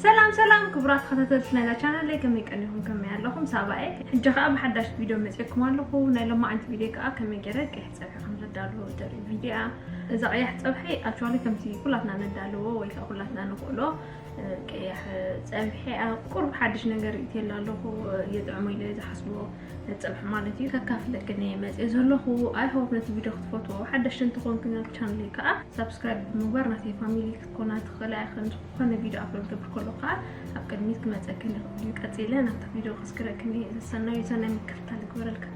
ሰላም ሰላም ክቡራት ተኸታተልቲ ናይዛ ቻናለይ፣ ከመይ ቀኒኹም? ከመይ ኣለኹም? ሳባኤ ሕጂ ከዓ ብሓዳሽ ቪድዮ መፅየኩም ኣለኹ። ናይ ሎማዓንቲ ቪድዮ ከዓ ከመይ ገይረ ቀይሕ ፀብሒ ከም ዘዳልዎ ተርኢ ቪድዮ እያ። እዛ ቀያሕ ፀብሒ ኣክቹዋሊ ከምቲ ኩላትና ነዳልዎ ወይ ከዓ ኩላትና ንኽእሎ ቀያሕ ፀብሒ እያ። ቁሩብ ሓድሽ ነገር ርእየላ ኣለኹ፣ የጥዕሞ ኢለ ዝሓስቦ ፀብሒ ማለት እዩ። ከካፍለክን እየ መፅየ ዘለኹ። ኣይ ሆፕ ነቲ ቪድዮ ክትፈትዎ፣ ሓደሽቲ እንትኾንክን ኣብ ቻናለይ ከዓ ሳብስክራይብ ብምግባር ናተይ ፋሚሊ ክትኮና ትኽእላ ኢኽን። ዝኾነ ቪድዮ ኣፕሎድ ክገብር ከሎ ከዓ ኣብ ቅድሚት ክመፀክን ይኽእል እዩ። ቀፂለ ናብታ ቪድዮ ከስግረክን እየ። ሰናዩ ሰናይ ምክትታል ይግበረልክን።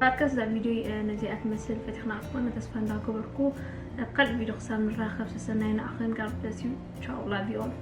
ዳርከስ እዛ ቪድዮ ነዚኣ ትመስል። ፈቲኽና ክትኮነ ተስፋ እንዳገበርኩ ኣብ ካልእ ቪድዮ ክሳብ ንራኸብ ሰሰናይ ንዓኽን። God bless you. Ciao, love you all.